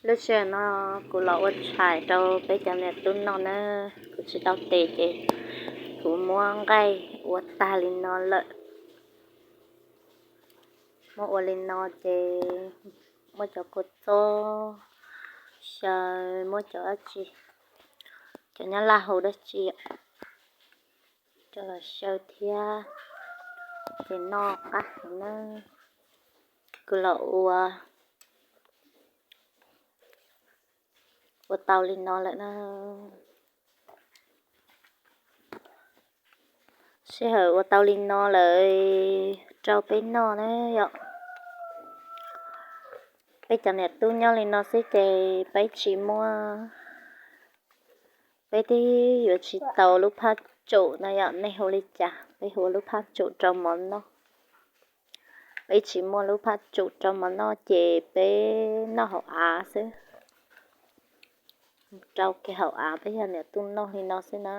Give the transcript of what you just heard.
Lub sij hawm no kuv los ua tshais rau peb cov niam tub noj na. Kuv tsis tau tes ces kuv muab nqaij ua tag li no lawm. Muab ua li no ces muab cov kua txob xyaw, muab cov dab tsi, cov nyab laj hu dab tsi, coj los xyaw thiab, ces noj qab heev na. Kuv los ua, ua tau li no lawm na. Sij hawm ua tau li no lawm rau peb noj na yom. Peb cov niam tub nyob li no xwb ces peb tsis muaj, peb twb yuav tsis tau lub phaj tsum no yom, nej hu li cas? Peb hu lub phaj tsum rau mov noj. Peb tsis muaj lub phaj tsum rau mov noj ces peb noj hauv av xwb. Rau kiag hauv av, peb yog niam tub noj li no xwb na.